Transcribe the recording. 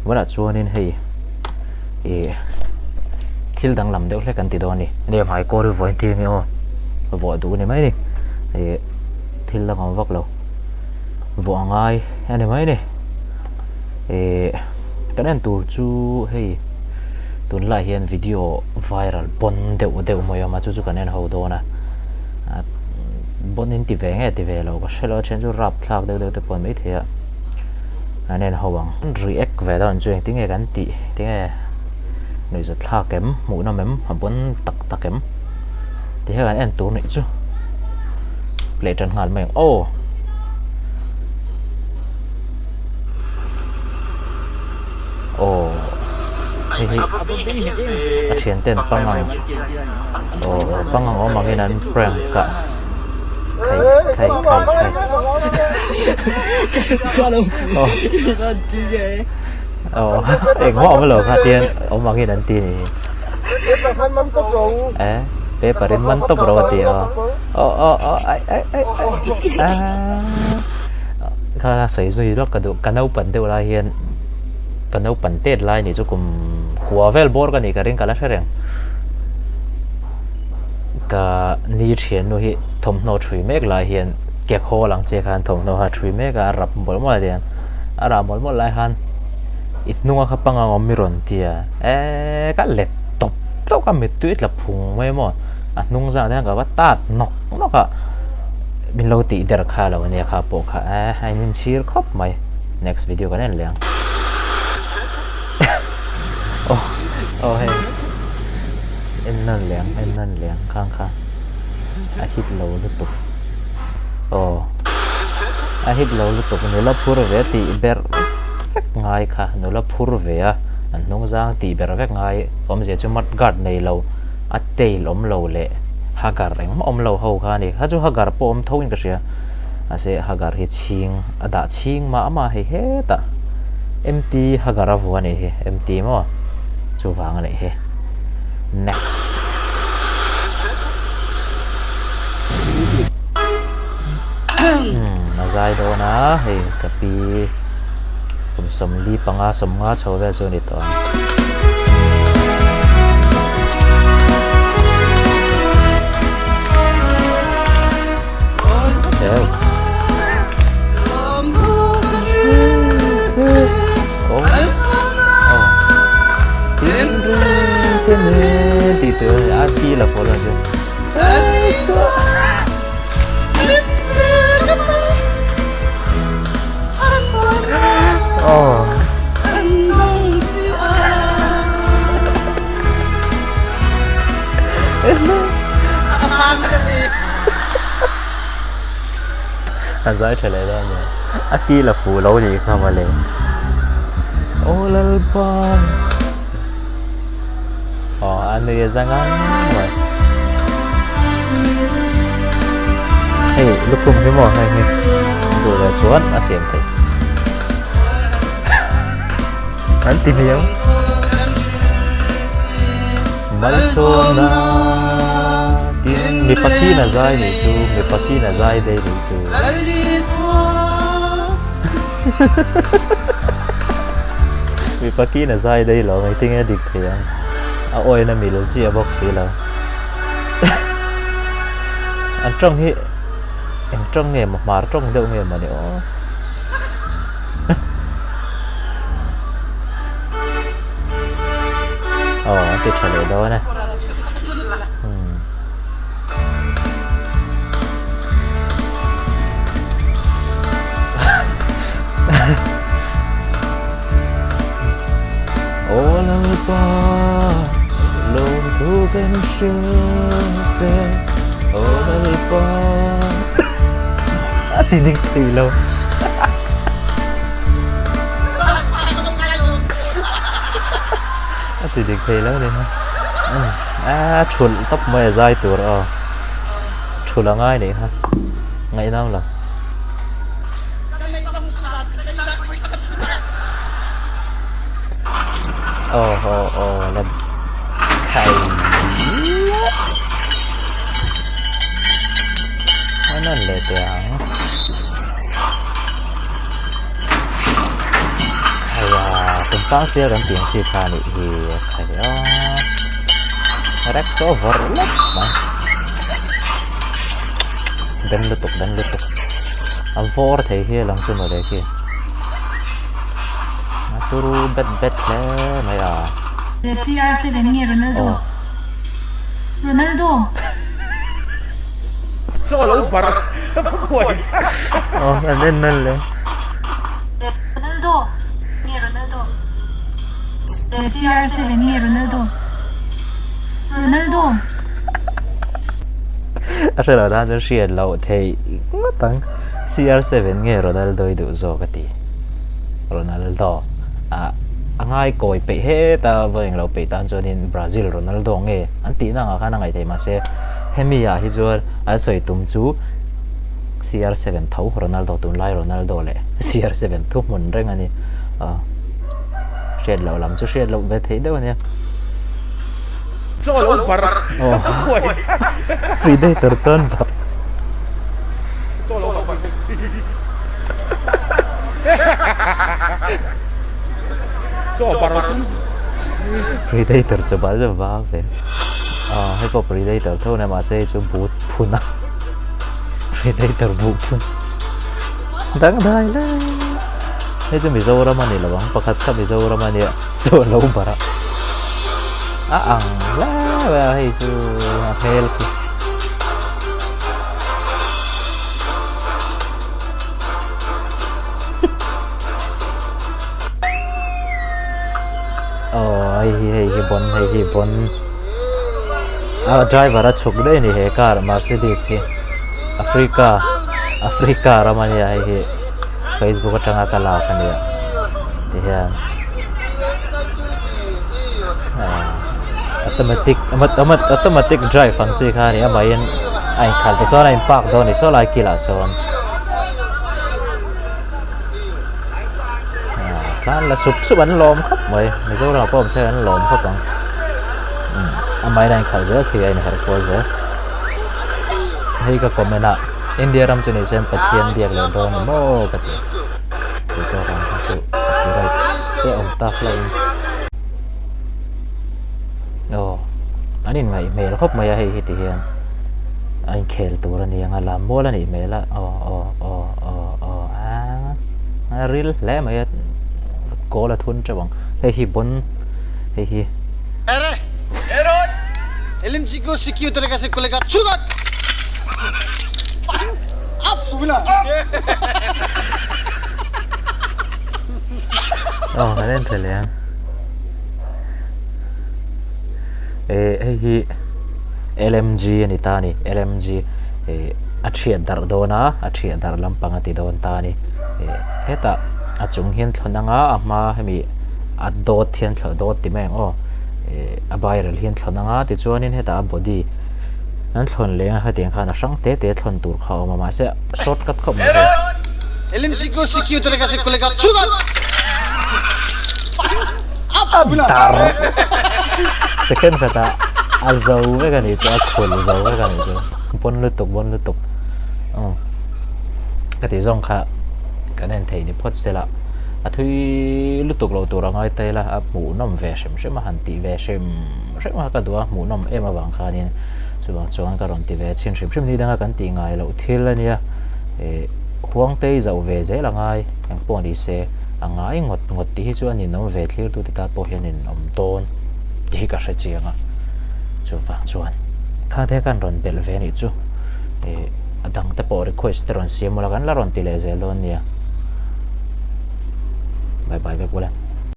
Tunah chuanin hei ih thil danglam deuh hlek kan ti dawn a ni. Nia hmai kawr hi vawiin tir nge aw vuah duh a ni mai a ni. Ih thil dang awm vak lo vuah a ngai a ni mai a ni. Ih kan en tur chu hei tunlai hian video viral pawn deuh deuh mai a awm a chu chu kan en ho dawn a. Bon in ti ve nge ti ve lo ka hre lo a then chu rap thlak deuh deuh te pawh an maithei a an en ho ang react ve dawn chu engtin nge kan tih tinge nuihza thlak em hmuh nawm em a bon tak tak em ti hian kan en tur nih chu play tan nghal mai ang aw. Aw hei hi a thian ten pangang aw pangang awm angin an prank a khai khai khai khai aw engmah awm lo kha tian awm angin an ti a nih hi e paper in man tawp ro a ti a aw aw aw ai ai ai ai kha sawi zui lawk ka duh ka naupan deuh lai hian. Ka naupan tet lai nih chu kum kua vel bawr ka nih ka ring ka la hre reng. Ka ni thiannu hi thawmhnaw thui mek lai hian ke khawl ang che khan thawmhnaw kha thui mek a, a rap mawlh mawlh a tiang. A rah mawlh mawlh lai khan i hnunga kha pangang awm i rawn ti a, eee ka let tawp tawp ka mittui tla phung mai maw. A hnung zan hian ka va tat nawk nawk a, min lo tih der kha lo ania kha pawh kha eee a inchhir khawp mai. Next video kan en leh ang. Oh oh hei en nawn leh ang en nawn leh ang khang kha a hit lo lutuk aw a hit lo lutuk nula phur ve tih ber vek ngai kha nula phur ve a an hnung zang tih ber vek ngai awmzia chu mud guard nei lo a tail awm lo leh hagar engmah awm lo ho kha a ni kha chu hagar pawh awm tho in ka hria mahse hagar hi chhing a dah chhing mah mah hei hetah MT Hagar a vuah a nih hi MT maw chuvang a nih hi next umm a zai dawn a hei ka pi kum 45 50 chho vel chu a ni tawh ang. A zai tha leh dawn nia. A ti la fuh lo nih kha mawle. Aw Lalpa. Aw a nui a zang ang mai. Hei lukhum hi maw hei hi duh leh chuan a siam thei. An ti hniam. Malsawmna tin mipa kin a zai nih chu mipa kin a zai daih nih chu. Mipa kin a zai daih lo mai tinge dik thei ang a awina mil chiah bawk si lo. An tawng hi eng tawng nge maw hmar tawng deuh nge maw ni aw. Aw a ti tha leh dawn e. Hmm. Aw Lalpa lawm thu kan hria che Aw Lalpa a ti dik thei lo. A ti dik thei lo ni ha. A thulh tawp mai a zai tur aw. Thulh a ngai nih kha. Ngaihnam lo. Aw aw aw la khai. A nawn leh teh ang. Hei a. Tlang sial kan tih ang chi kha a nih hi a khai a Rex over lek mai den lutuk den lutuk a vawr thei hi a lang chu mawle khi a turu bet bet hle mai a. CR7 nge Ronaldo? Ronaldo. Chaw lo bar buai. Aw an en nal le. Ronaldo nge Ronaldo. CR7 nge Ronaldo. Ronaldo. A hre lo tan chuan hriat loh theih ngawt ang. CR7 nge Ronaldo i duh zawk a ti. Ronaldo ah a ngai kawi peih heta vawi englo peih tan chuanin Brazil Ronaldo nge an tihna angah khan a ngaih theih mahse hemi ah hi chuan an sawi tum chu CR7 tho Ronaldo tunlai Ronaldo leh CR7 thu hmun reng a ni a hriat loh lam chu hriat loh ve theih deuh a nia. Chaw lo bar aw Predator chuan bar. Chaw lo bar. Chaw bar. Predator chu bar chu va ve. Ah hei pawh Predator tho a nia mahse hei chu but phun a Predator buh phun dangdai hle. Hei chu Mizoram a ni lo ang pakhat kha Mizoram a nia chaw lo bar a a ang hle mai a hei chu a hmel khi. Aw hei hi hei hi bon hei hi bon a driver a chhuk daih a ni he car Mercedes hi Africa Africa ram a nia hei hi Facebook atanga ka lak a nia tihian automatic automatic drive ang chi kha a ni amahin a inkhalh tichuan a in park dawn a ni saw lai kilah sawn. Tlan la sup sup an lawm khawp mai Mizoram ah pawh awm se an lawm khawp ang amahin a inkhalh zel khi a inherh kual zel hei ka comment a India ram chu ni se Pathian biak leh dawn ni maw ka ti tih tawk ang kha chu copyrights te a awm tak hlauh in aw an inngaih hmel khawp mai a hei hi ti hian a inkhel tur a ni ang a lam mual a nih hmel a aw aw aw aw aw a ril hle mai a kawl a thun teuh ang hei hi bon hei hi. Aw kan en thei leh ang eh hei hi LMG a ni ta a ni LMG eh a thiat darh dawn a a thiat darh lampang a ti dawn ta a ni eh hetah a chung hian thlawn anga a hma hemi a dawt hian thlawn dawt ti mai ang aw eh a viral hian thlawn anga tichuanin hetah a body an thlawn leng a hetiang khan a hrang te te thlawn tur kha a awm a mahse shortcut khawp mai thei. Dar second khatah a zo vek a nih chu a khul zo vek a nih chu bawn lutuk bawn lutuk umm ka tih zawng kha kan en theih ni phawt se la a thui lutuk lo tur a ngai ta ila a hmuhnawm ve hrim hrim a han tih ve hrim hrim a ka duh a hmuhnawm em avang khanin chuvang chuan ka rawn ti ve chhin hrim hrim ni danga kan tih ngai loh thil a nia ih huangte i zauh ve zel a ngai engpawh ni se. A ngai ngawt ngawt tih hi chu a ninawm ve thlirtu te ta pawh hian ninawm dawn tih hi ka hre chiang a, chuvang chuan kha te khan rawn belh ve anih chu ih a dang te pawh request te rawn siam ula kan la rawn ti leh zel dawn nia. Bye bye vek ula.